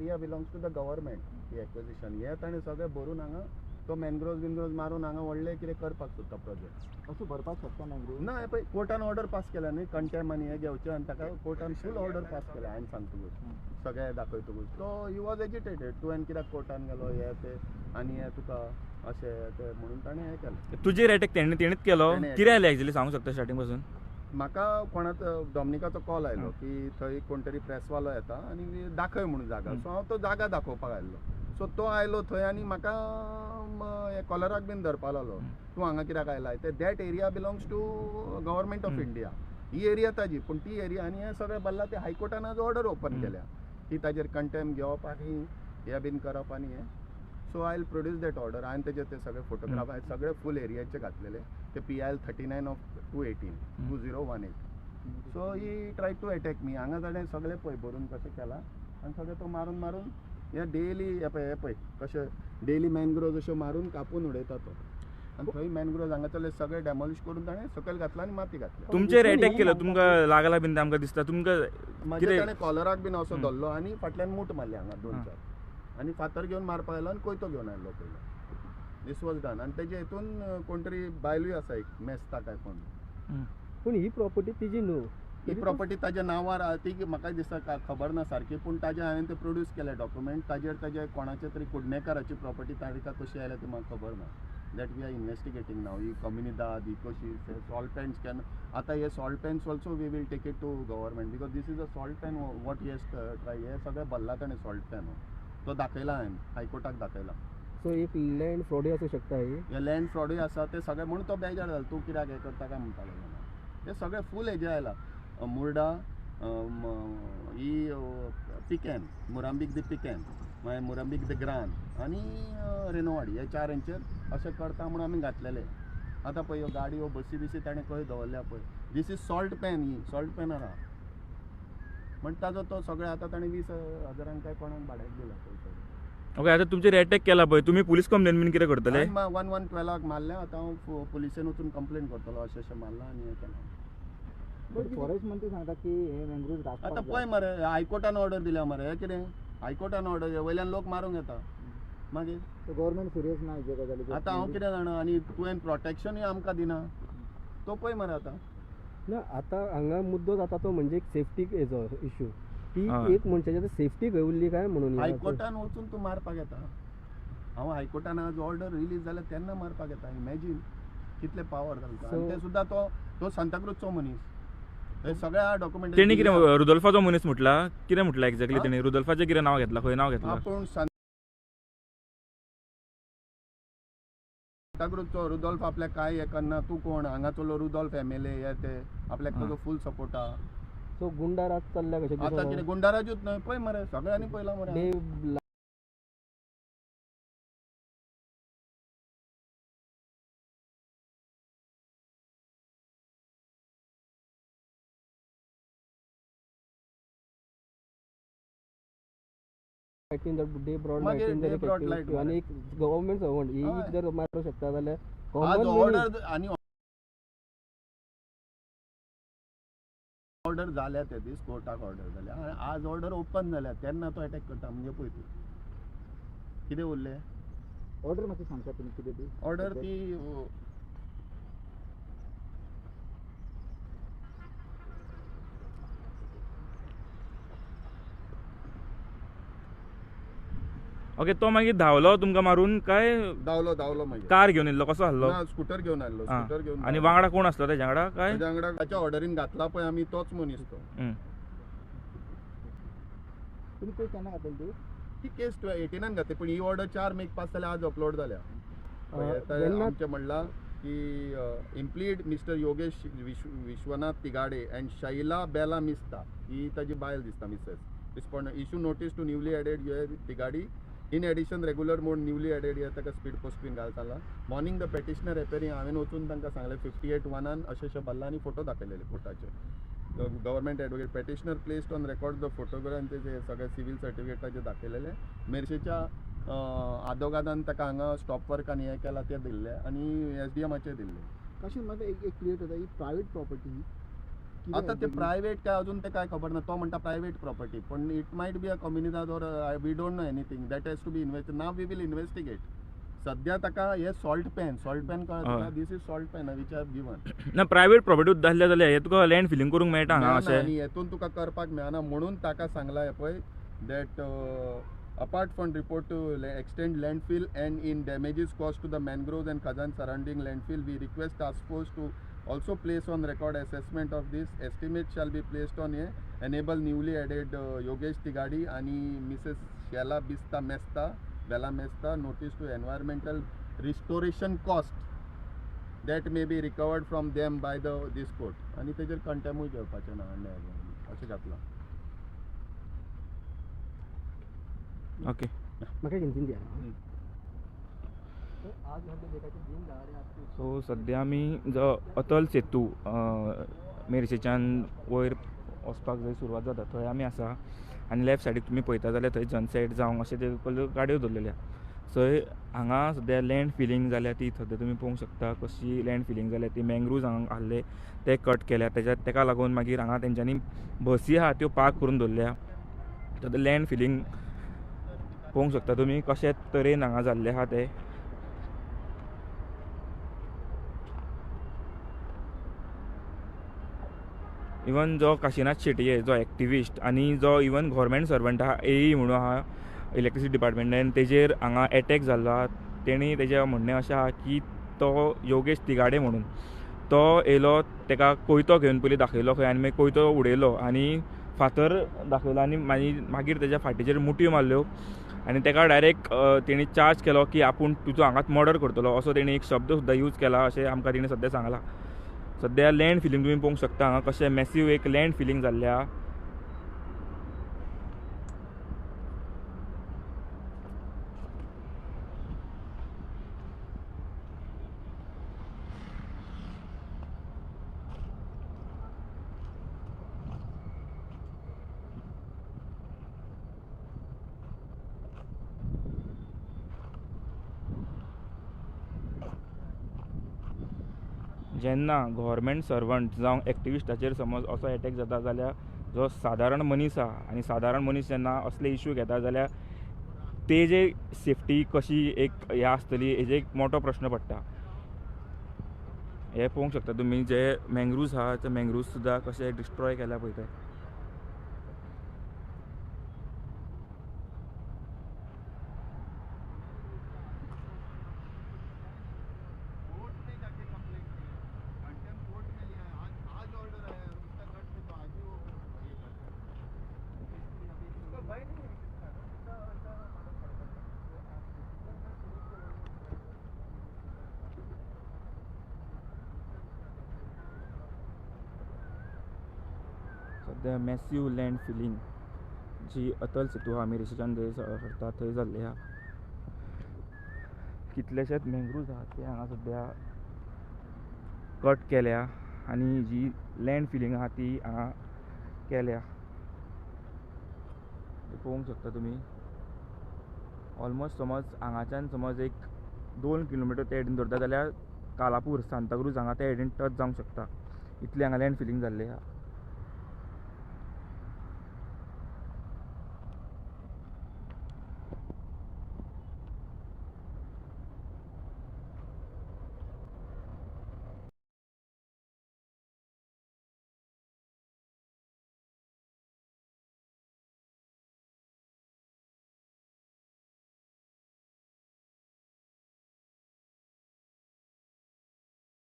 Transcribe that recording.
Area belongs to the government. He acquisition हे ताणें सगळें भरून हांगा तो मॅनग्रोव्स बिनग्रोव्स मारून हांगा व्हडलें कितें करपाक सोदता प्रोजेक्ट. असो भरपाक शकता मॅनग्रोव? ना, पळय कोर्टान ऑर्डर पास केल्या न्ही, कंटेम आनी हें घेवचें आनी ताका कोर्टान फूल ऑर्डर पास केल्या. हांवें सांगतकूच सगळें दाखयतकूच तो he was agitated. तुवें कित्याक कोर्टान गेलो हे ते आनी हे तुका अशें ते म्हणून ताणें हें केलें. तुजेर अटॅक तेणेच केलो? तेणें. कितें जालें एक्चुअली सांगूंक शकता स्टार्टिंग पासून? म्हाका कोणाचो डॉमनिकाचो कॉल आयलो की थंय कोण तरी प्रेसवालो येता आनी दाखय म्हणून जागा. सो हांव तो जागा दाखोवपाक आयल्लो. सो तो आयलो थंय आनी म्हाका कॉलराक बीन धरपाक लागलो, तूं हांगा कित्याक आयला ते. That area belongs to government of India. He area ताजी, पूण ती एरिया आनी हें सगळें भरलां. ते हायकोर्टान आज ऑर्डर ओपन केल्या की ताजेर कंटेम घेवप आनी हें बीन करप आनी हें. So I will produce that order. हांवें तेजे ते सगळे फोटोग्राफ हांवें सगळे फूल एरियाचे घातलेले ते PIL 39 of 218 2018. So he try to attack me. हांगा ताणें सगळें पळय भरून कशें केलां आनी सगळें तो मारून मारून हे डेली हे पळय, हे पळय कशें डेली मॅनग्रोव्ज अश्यो मारून कापून उडयता तो. आनी थंय मॅनग्रोव्ज हांगासरले सगळे डॅमोलिश करून ताणें सकयल घातला आनी माती घातल्या. तुमचेर अटॅक केलो, तुमकां लागला बीन ते आमकां दिसता. तुमकां मागीर कितें ताणें कॉलराक बीन असो धरलो आनी फाटल्यान मूठ मारली हांगा दोन चार, आनी फातर घेवन मारपाक आयलो आनी कोयतो घेवन आयलो पयलो. This was done. आनी तेजे हितून कोण तरी बायलूय आसा एक मेस्ता काय कोण. पूण ही प्रॉपर्टी तिजी न्हू. ही प्रॉपर्टी ताज्या नांवार आहा, ती म्हाका दिसता खबर ना सारकी, पूण ताजे हांवें ते प्रोड्यूस केले डॉक्युमेंट. ताजेर ताजे कोणाचे तरी कुडणेकाराची प्रॉपर्टी ताका कशी आयल्या ती म्हाका खबर ना. That we are investigating now. ही कम्युनिदाद ही कशी सॉल्ट पॅन्स केन्ना आतां हे salt pans also we will take it to government because this is a salt pan what he has try. हे सगळें भरला ताणें सॉल्ट पॅन, तो दाखयला हांवें हायकोर्टाक दाखयला. सो एक लँड फ्रॉडूय आसूं शकता ही. हे लँड फ्रॉडूय आसा ते सगळे, म्हणून तो बेजार जालो, तूं कित्याक हें करता काय म्हणपाक लागलो. हे सगळे फूल हेजे आयला मुर्डा ही पिकेन मुरांबीक दी पिकेन, मागीर मुरांबीक दी ग्रान आनी रेनोवाडी, हे चार हेंचेर अशें करता म्हणून आमी घातलेले. आतां पळय ह्यो गाडयो बसी बिसी ताणें खंय दवरल्या पळय. This is salt pan, he salt पॅनार आहा म्हण ताजो तो सगळें आतां ताणें 20,000 काय कोणाक भाड्याक दिला पळय सगळें. ओके, आतां तुमचेर अटॅक केला पळय, तुमी पुलीस कंप्लेन बीन कितें करतले? 1112 मारलें. आतां हांव पुलिसेन वचून कंप्लेन करतलो अशें अशें मारलां आनी हें केलां. फॉरेस्ट मंत्री सांगता की हे मॅनग्रोव्ज आतां राखपाक पळय मरे, हायकोर्टान ऑर्डर दिल्या मरे. हें कितें हायकोर्टान ऑर्डर दिल्या, वयल्यान लोक मारूंक येता मागीर. गव्हर्मेंट सिरियस ना हेजे गजालीचेर. आतां हांव कितें जाणा, आनी तुवें प्रोटेक्शनूय आमकां दिना तो पळय मरे आतां. ना, आतां हांगा मुद्दो जाता तो म्हणजे एक सेफ्टी हेजो इशू की एक मनशाची सेफ्टी खंय उरली काय म्हणून. हायकोर्टान वचून तूं मारपाक येता. हांव हायकोर्टान आज ऑर्डर रिलीज जाल्या तेन्ना मारपाक येता. इमॅजीन कितले पावर घालता. आनी ते सुद्दां तो सांताक्रूजचो मनीस, हे सगळ्या डॉक्युमेंट तेणी कितें रुदोल्फाचो मनीस म्हटला, कितें म्हटलां एक्झॅक्टली तेणी? रुदोल्फाचें कितें नांव घेतलां, खंय नांव घेतलां? आपूण सांताक्रूजचो रुदोल्फ आपल्याक कांय हें करना, तूं कोण हांगाचो रुदोल्फ एम एल ए हे ते आपल्याक ताजो फूल सपोर्ट आहा. सो गुंडाराज चल्ल्या कशें आतां कितें गुंडाराजूच न्हय, पळय मरे सगळ्यांनी पळयलां मरे. डे लायटीन जर डे ब्रॉड लायटीन जर आनी एक गव्हर्मेंट सर्वंट ही जर मारूंक शकता जाल्यार आज ऑर्डर आनी ऑर्डर जाल्या ते दीस कोर्टाक ऑर्डर जाल्या आनी आज ऑर्डर ओपन जाल्या तेन्ना तो एटॅक करता म्हणजे पळय तूं कितें उरलें. ऑर्डर मातशें सांगता तुमी कितें ती ऑर्डर ती ओके, तो मागीर धांवलो तुमकां मारून काय? धांवलो, धांवलो मागीर. कार घेवन येयल्लो, कसो आहलो? ना, स्कूटर घेवन आयल्लो. स्कूटर घेवन. आनी वांगडा कोण आसलो तेज्या वांगडा काय? तेज्या वांगडा ताच्या ऑर्डरीन घातला पळय आमी, तोच मनीस तो. तुमी केस केन्ना घातली ती? ती केस 18 घातली, पूण ही ऑर्डर 4 मेक पास जाल्या, आज अपलोड जाल्या. आमचें म्हणलां की implead mister Yogesh Vishwanath Tigade and Shaila Bela Mista, ही ताजी बायल दिसता Mrs respondent, issue notice to newly added Tigadi. In addition regular mode newly added हे ताका स्पीड पोस्ट बीन घाल सांगला. मॉर्निंग the petitioner appearing, हांवें वचून तांकां सांगलें 58(1) अशें अशें भरलां आनी photo दाखयलेले कोर्टाचे. Government advocate petitioner placed on record the photograph आनी तेजे सगळे सिवील सर्टिफिकेट ताजे दाखयलेले. मेरशेच्या आदोगादान ताका हांगा स्टॉप वर्क आनी हें केलां तें दिल्लें आनी एस डी एमाचें दिल्लें. कशें म्हाका एक क्लियर जाता, ही प्रायवेट प्रॉपर्टी आता ते प्रायव्हेट काय अजून ते काय खबर ना, तो म्हणटा प्रायव्हेट प्रॉपर्टी, पण it might be a Comunidade or we don't know anything, that has to be invest. Now we will investigate. सध्या ताका हे सॉल्ट पॅन, सॉल्ट पॅन कळता, this is salt pan which I have given. ना private property सुद्दां जाल्यार हे तुका land filling करूंक मेळटा हांगा अशें, आनी हेतून तुका करपाक मेळना म्हणून ताका सांगला हें पळय that apart from report to extend landfill and in damages caused to the mangroves and khazan surrounding landfill, we request task force to also place on record assessment of this. Estimate shall be placed on a enable newly added Yogesh Tigadi आणि Mrs. Shela Bista Mesta, Bella Mesta, notice to environmental restoration cost that may be recovered from them by the this court. आणि तेजेर कंटेमूय घेवपाचें ना अशें घातलां. Okay, म्हाका हिंदीन दिया. सो सद्या आमी जो अटल सेतू मेरशेच्यान वयर वचपाक जंय सुरवात जाता थंय आमी आसा आनी लेफ्ट सायडीक तुमी पळयता जाल्यार थंय सनसेट जावं अशें ते गाडयो दवरलेल्या. थंय हांगा सद्या लँड फिलींग जाल्या ती सद्या तुमी पळोवंक शकता कशी लँड फिलींग जाल्या ती. मँग्रुव्ज हांगा आहले ते कट केल्या तेज्या तेका लागून मागीर हांगा तेंच्यांनी बसी आहा त्यो पार्क करून दवरल्या. सद्या लँड फिलींग पळोवंक शकता तुमी कशे तरेन हांगा जाल्लें आहा तें. इवन जो काशिनाथ शेटये जो एक्टिविस्ट आनी जो इवन गव्हर्मेंट सर्वंट आहा एई म्हणून आहा इलेक्ट्रिसिटी डिपार्टमेंटान, तेजेर हांगा एटॅक जाल्लो आहा. तेणी तेजें म्हणणें अशें आहा की तो योगेश तिगाडे म्हणून तो येयलो, तेका कोयतो घेवन पयलीं दाखयलो खंय आनी मागीर कोयतो उडयलो आनी फातर दाखयलो आनी मागीर तेज्या फाटीचेर मुठयो मारल्यो आनी तेका डायरेक्ट तेणी चार्ज केलो की आपूण तुजो हांगाच मर्डर करतलो असो तेणी एक शब्द सुद्दां यूज केला अशें आमकां तेणी सद्या सांगलां. सद्या लँड फिलींग तुमी पळोवंक शकता हांगा कशें मॅसीव एक लँड फिलींग जाल्लें आहा. जेन्ना गव्हर्मेंट सर्वंट जावं एक्टिविस्टाचेर समज असो एटॅक जाता जाल्यार जो सादारण मनीस आहा आनी सादारण मनीस जेन्ना असले इशू घेता जाल्यार तेजे सेफ्टी कशी एक हें आसतली हेजे एक मोठो प्रश्न पडटा. हे पळोवंक शकता तुमी जे मँग्रुव्ज आहा ते मँग्रुव्ज सुद्दां कशे डिस्ट्रॉय केल्या पळय ते. सद्या मॅसीव लँड फिलींग जी अटल सेतू आहा मेरशेच्यान जंय सरता थंय जाल्ली आहा. कितलेशेच मँग्रुव्ज आहा ते हांगा सद्या कट केल्या आनी जी लँड फिलींग आहा ती हांगा केल्या. पळोवंक शकता तुमी ऑलमोस्ट समज हांगाच्यान समज एक 2 किलोमिटर ते हेडीन धरता जाल्यार कालापूर सांताक्रूज हांगा ते हेडीन टच जावंक शकता, इतलें हांगा लँड फिलींग जाल्लें आहा.